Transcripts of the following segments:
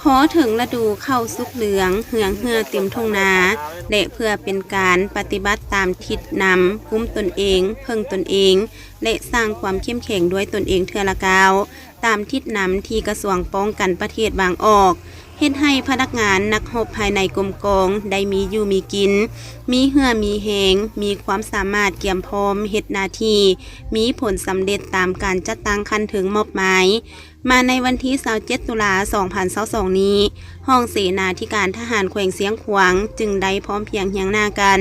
ພໍເຖິງລະດູເຂົ້າສຸກເຫຼືອງ ເຫືອງເຫື່ອເຕັມທົ່ງນາ ແລະ ເພື່ອເປັນການປະຕິບັດຕາມທິດນຳກຸມຕົນເອງ, ເພິ່ງຕົນເອງ ແລະ ສ້າງຄວາມເຂັ້ມແຂງດ້ວຍຕົນເອງເທື່ອລະກ້າວ, ຕາມທິດນຳທີ່ກະຊວງປ້ອງກັນປະເທດວາງອອກ, ເຮັດໃຫ້ພະນັກງານນັກຮົບພາຍໃນກົມກອງໄດ້ມີຢູ່ມີກິນ, ມີເຫື່ອມີແຮງ, ມີຄວາມສາມາດກຽມພ້ອມເຮັດໜ້າທີ່, ມີຜົນສຳເລັດຕາມການຈັດຕັ້ງຂັ້ນເທິງມອບໝາຍ. ມາໃນວັນທີຊາວເຈັດ ຕຸລາ ສອງພັນຊາວສອງນີ້, ຫ້ອງເສນາທິການທະຫານແຂວງຊຽງຂວາງຈຶ່ງໄດ້ພ້ອມພຽງຮຽງໜ້າກັນ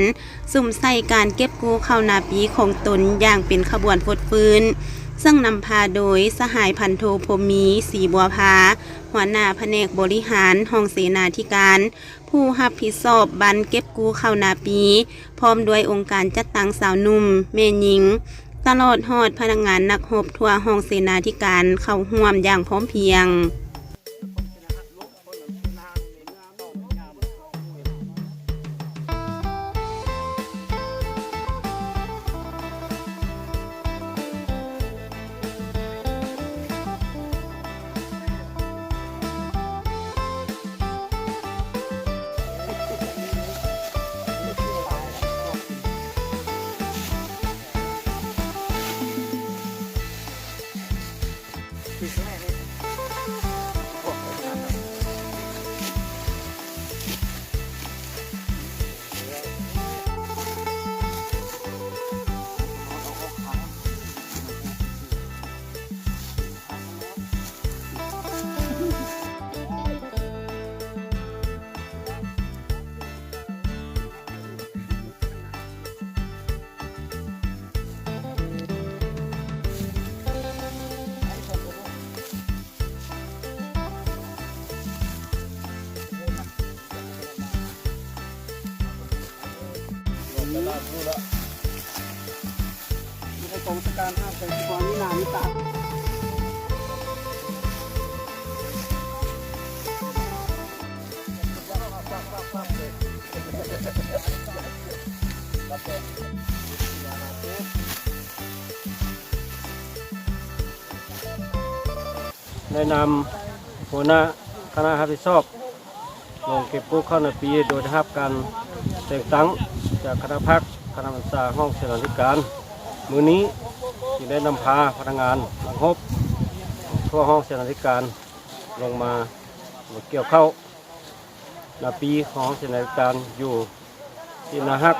ສຸມໃສ່ການເກັບກູ້ເຂົ້ານາປີຂອງຕົນຢ່າງເປັນຂະບວນຟົດຟື້ນ, ເຊິ່ງນຳພາໂດຍສະຫາຍພັນໂທ ພົມມີ ສີບົວພາ, ຫົວໜ້າພະແນກບໍລິຫານຫ້ອງເສນາທິການ, ຜູ້ຮັບຜິດຊອບບັ້ນເກັບກູ້ເຂົ້ານາປີ, ພ້ອມດ້ວຍອົງການຈັດຕັ້ງຊາວໜຸ່ມ, ແມ່ຍິງ, ຕະຫຼອດຮອດພະນັກງານນັກຮົບທົ່ວຫ້ອງເສນາທິການເຂົ້າຮ່ວມຢ່າງພ້ອມພຽງ. ໃນນາມຫົວໜ້າຄະນະຮັບຜິດຊອບ ລົງເກັບກູ້ເຂົ້ານາປີ ໂດຍໄດ້ຮັບການແຕ່ງຕັ້ງຈາກຄະນະພັກ, ຄະນະບັນຊາ, ຫ້ອງເສນາທິການ. ມື້ນີ້ຈຶ່ງໄດ້ນຳພາພະນັກງານນັກຮົບທົ່ວຫ້ອງເສນາທິການລົງມາ ມາກ່ຽວເຂົ້ານາປີຂອງຫ້ອງເສນາທິການຢູ່ທີ່ນາຮັກ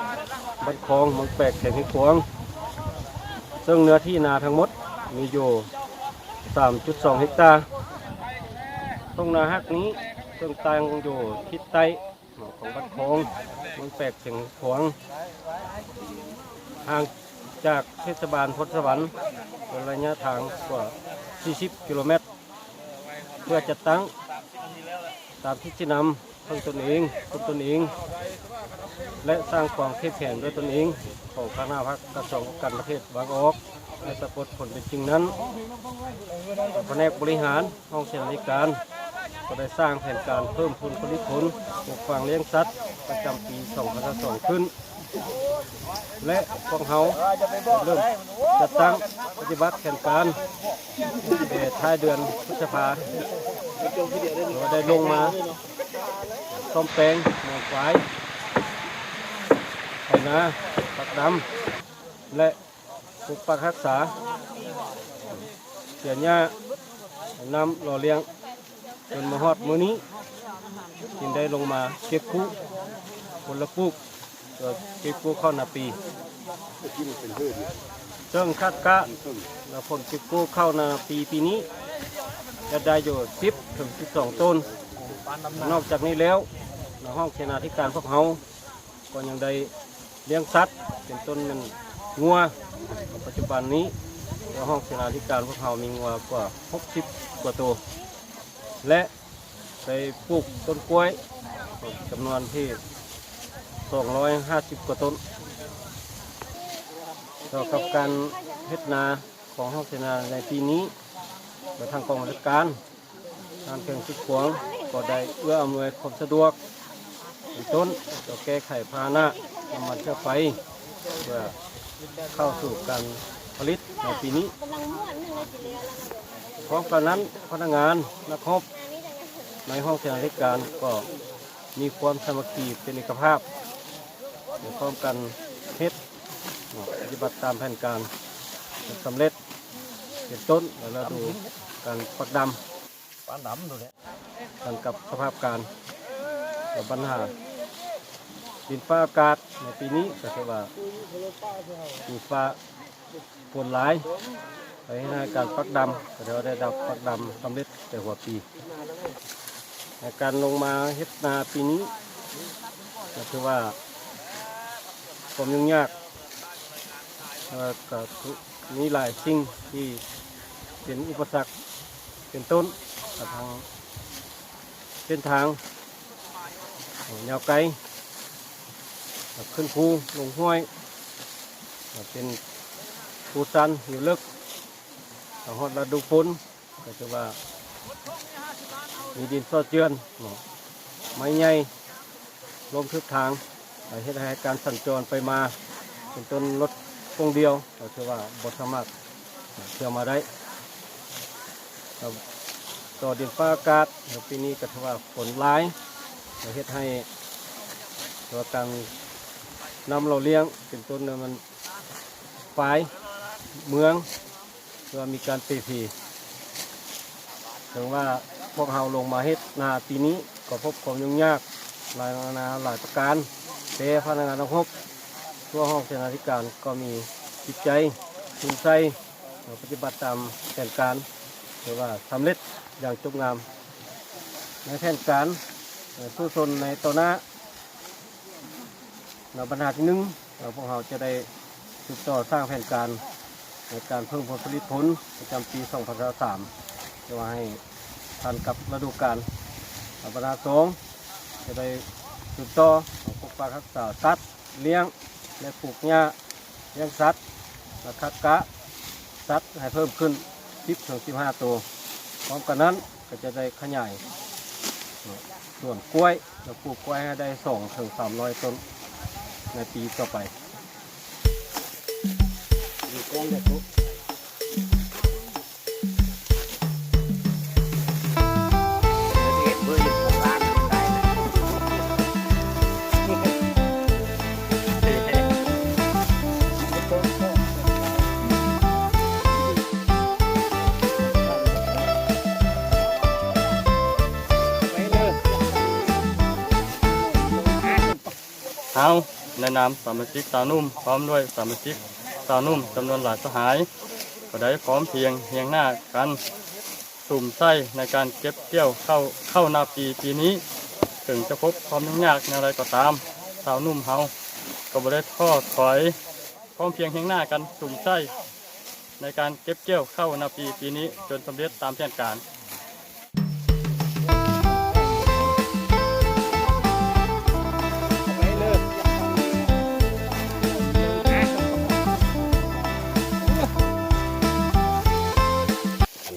ບ້ານຄອງ ເມືອງແປກ ແຂວງຊຽງຂວາງ, ເຊິ່ງເນື້ອທີ່ນາທັງໝົດມີຢູ່ ສາມຈຸດສອງເຮັກຕາ. ທົ່ງນາຮັກນີ້ເຊິ່ງຕັ້ງຢູ່ທິດໃຕ້ຂອງບ້ານຄອງ ເມືອງແປກ ແຂວງຊຽງຂວາງ, ຫ່າງຈາກເທດສະບານໂພນສະຫວັນເປັນໄລຍະທາງກວ່າສີ່ສິບກິໂລແມັດ, ເພື່ອຈັດຕັ້ງຕາມທິດຊີ້ນຳ ເພິ່ງຕົນເອງ, ເພິ່ງຕົນເອງ ແລະ ສ້າງຄວາມເຂັ້ມແຂງດ້ວຍຕົນເອງຂອງຄະນະພັກກະຊວງປ້ອງກັນປະເທດວາງອອກ ໃຫ້ປາກົດຜົນເປັນຈິງນັ້ນ, ພະແນກບໍລິຫານຫ້ອງເສນາທິການກໍໄດ້ສ້າງແຜນການເພີ່ມພູນຜະລິດຜົນ, ປູກຝັງລ້ຽງສັດ ປະຈຳປີສອງພັນຊາວສອງຂຶ້ນ ແລະ ພວກເຮົາເລີ່ມຈັດຕັ້ງປະຕິບັດແຜນການ ແຕ່ທ້າຍເດືອນພຶດສະພາ ກໍໄດ້ລົງມາສ້ອມແປງແມ່ຄວາຍ, ໄຖນາ, ປັກດຳ ແລະ ປົກປັກຮັກສາ, ເສຍຫຍ້າ, ໃຫ້ນ້ຳຫຼໍ່ລ້ຽງ, ຈົນມາຮອດມື້ນີ້ຈຶ່ງໄດ້ລົງມາເກັບກູ້ຜົນລະປູກ ເກັບກູ້ເຂົ້ານາປີ. ເຊິ່ງຄາດກະວ່າຜົນເກັບກູ້ເຂົ້ານາປີປີນີ້ຈະໄດ້ຢູ່ສິບເຖິງສິບສອງໂຕນ. ນອກຈາກນີ້ແລ້ວ ໃນຫ້ອງເສນາທິການພວກເຮົາ ກໍຍັງໄດ້ລ້ຽງສັດ ເປັນຕົ້ນແມ່ນງົວ. ປັດຈຸບັນນີ້ ໃນຫ້ອງເສນາທິການພວກເຮົາມີງົວກວ່າຫົກສິບກວ່າໂຕ ແລະ ໄດ້ປູກຕົ້ນກ້ວຍຈຳນວນທີ່ສອງຮ້ອຍຫ້າສິບກວ່າຕົ້ນ. ກ່ຽວກັບການເຮັດນາຂອງຫ້ອງເສນາໃນປີນີ້ ແລະ ທາງກອງບັນຊາການ ທາງແຂວງຊຽງຂວາງກໍໄດ້ເອື້ອອຳນວຍຄວາມສະດວກ ເປັນຕົ້ນກໍແກ້ໄຂພາຫະນະ ນ້ຳມັນເຊື້ອໄຟ ເພື່ອເຂົ້າສູ່ການຜະລິດໃນປີນີ້. ພ້ອມກັນນັ້ນ, ພະນັກງານນັກຮົບໃນຫ້ອງເສນາທິການກໍມີຄວາມສາມັກຄີເປັນເອກະພາບ, ໄດ້ພ້ອມກັນເຮັດເນາະ, ປະຕິບັດຕາມແຜນການຈົນສຳເລັດ, ເປັນຕົ້ນລະດູການປັກດຳ ປານດຳໂດດແຫຼະ ກັນກັບສະພາບການ ແລະ ບັນຫາດິນຟ້າອາກາດໃນປີນີ້ ກໍຖືວ່າດິນຟ້າຝົນຫຼາຍ ໄປເຮັດໃຫ້ການປັກດຳ ກໍຖືວ່າໄດ້ຮັບປັກດຳສຳເລັດແຕ່ຫົວປີ. ໃນການລົງມາເຮັດນາປີນີ້ ກໍຖືວ່າຄວາມຫຍຸ້ງຍາກ ແລ້ວກໍມີຫຼາຍສິ່ງທີ່ເປັນອຸປະສັກ ເປັນຕົ້ນກະທັງເສັ້ນທາງຍາວໄກ ຂຶ້ນພູລົງຫ້ວຍ ເປັນພູຊັນ, ຫິວເລິກ, ມາຮອດລະດູຝົນ ກໍຖືວ່າມີດິນຊອກເຈື່ອນເນາະ, ໄມ້ໃຫຍ່ລົ້ມທຶບທາງ ເຮັດໃຫ້ການສັນຈອນໄປມາ ເປັນຕົ້ນລົດໂປ່ງດ່ຽວ ກໍຖືວ່າບໍ່ສາມາດເຂົ້າມາໄດ້. ຕໍ່ດິນຟ້າອາກາດໃນປີນີ້ກໍຖືວ່າຝົນຫຼາຍ ກໍເຮັດໃຫ້ຕົວການນ້ຳຫຼໍ່ລ້ຽງ ເປັນຕົ້ນນັ້ນມັນ ຝາຍເມືອງ ເພື່ອມີການເປເພ. ເຖິງວ່າພວກເຮົາລົງມາເຮັດນາປີນີ້ ກໍພົບຄວາມຫຍຸ້ງຍາກຫຼາຍນານາຫຼາຍປະການ, ແຕ່ພະນັກງານນັກຮົບທົ່ວຫ້ອງເສນາທິການກໍມີຈິດໃຈພູມໃຈ ແລະ ປະຕິບັດຕາມແຜນການ ຖືວ່າສຳເລັດຢ່າງຈົບງາມ. ໃນແຜນການສູ້ຊົນໃນຕໍ່ໜ້າ ແລະ ບັນຫາທີໜຶ່ງ ພວກເຮົາຈະໄດ້ສືບຕໍ່ສ້າງແຜນການໃນການເພີ່ມຜົນຜະລິດຜົນປະຈຳປີສອງພັນຊາວສາມ ເພື່ອໃຫ້ທັນກັບລະດູການ. ບັນຫາສອງ ຈະໄດ້ສືບຕໍ່ປົກປັກຮັກສາສັດລ້ຽງ ແລະ ປູກຫຍ້າລ້ຽງສັດ ແລະ ຄັດກະສັດໃຫ້ເພີ່ມຂຶ້ນສິບເຖິງສິບຫ້າໂຕ. ພ້ອມກັນນັ້ນ ກໍຈະໄດ້ຂະຫຍາຍສວນກ້ວຍ ແລະ ປູກກ້ວຍໃຫ້ໄດ້ສອງເຖິງສາມຮ້ອຍຕົ້ນໃນປີຕໍ່ໄປ. ເຮົາໃນນາມສະມາຊິກຊາວໜຸ່ມ ພ້ອມດ້ວຍສະມາຊິກຊາວໜຸ່ມຈຳນວນຫຼາຍສະຫາຍ ກໍໄດ້ພ້ອມພຽງຮຽງໜ້າກັນ ສຸມໃສ່ໃນການເກັບກ່ຽວເຂົ້າ ເຂົ້ານາປີປີນີ້. ເຖິງຈະພົບຄວາມຫຍຸ້ງຍາກແນວໃດກໍຕາມ, ຊາວໜຸ່ມເຮົາກໍບໍ່ໄດ້ທໍ້ຖອຍ, ພ້ອມພຽງຮຽງໜ້າກັນສຸມໃສ່ໃນການເກັບກ່ຽວເຂົ້ານາປີປີນີ້ ຈົນສຳເລັດຕາມແຜນການ.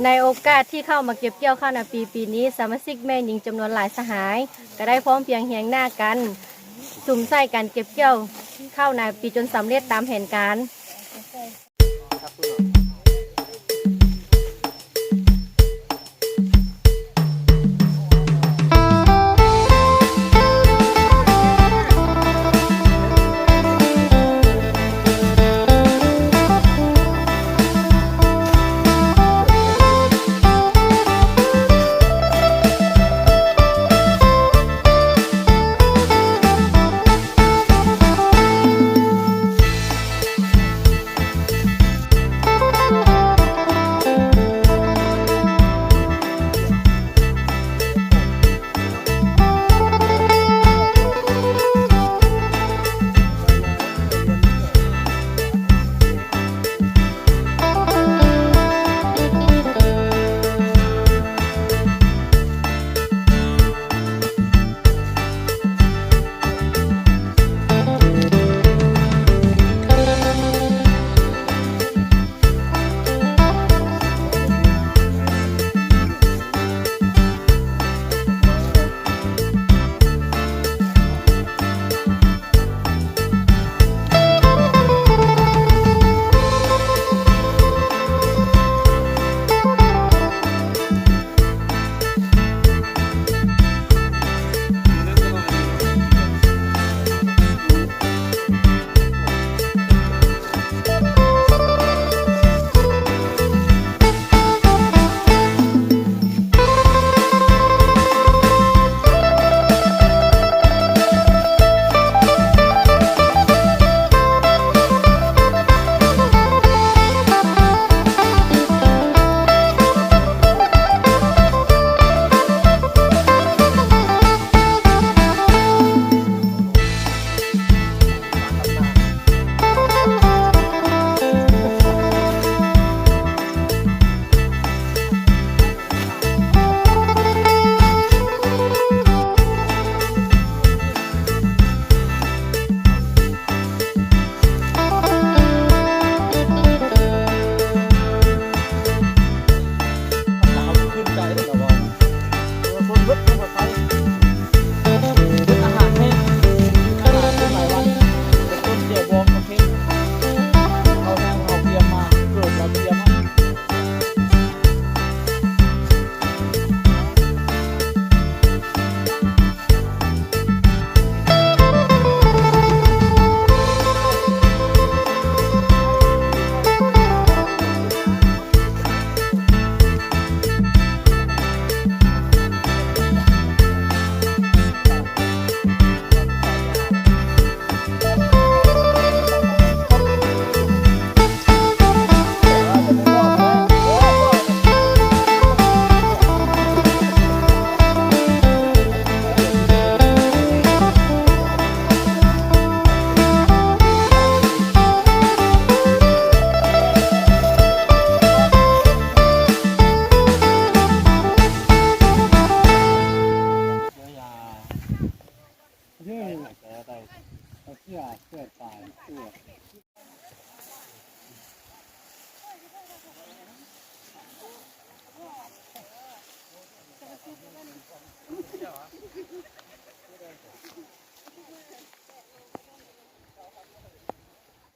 ໃນໂອກາດທີ່ເຂົ້າມາເກັບກ່ຽວເຂົ້ານາປີປີນີ້, ສະມາຊິກແມ່ຍິງຈຳນວນຫຼາຍສະຫາຍ ກໍໄດ້ພ້ອມພຽງຮຽງໜ້າກັນ ສຸມໃສ່ການເກັບກ່ຽວເຂົ້ານາປີຈົນສຳເລັດຕາມແຜນການ. ເ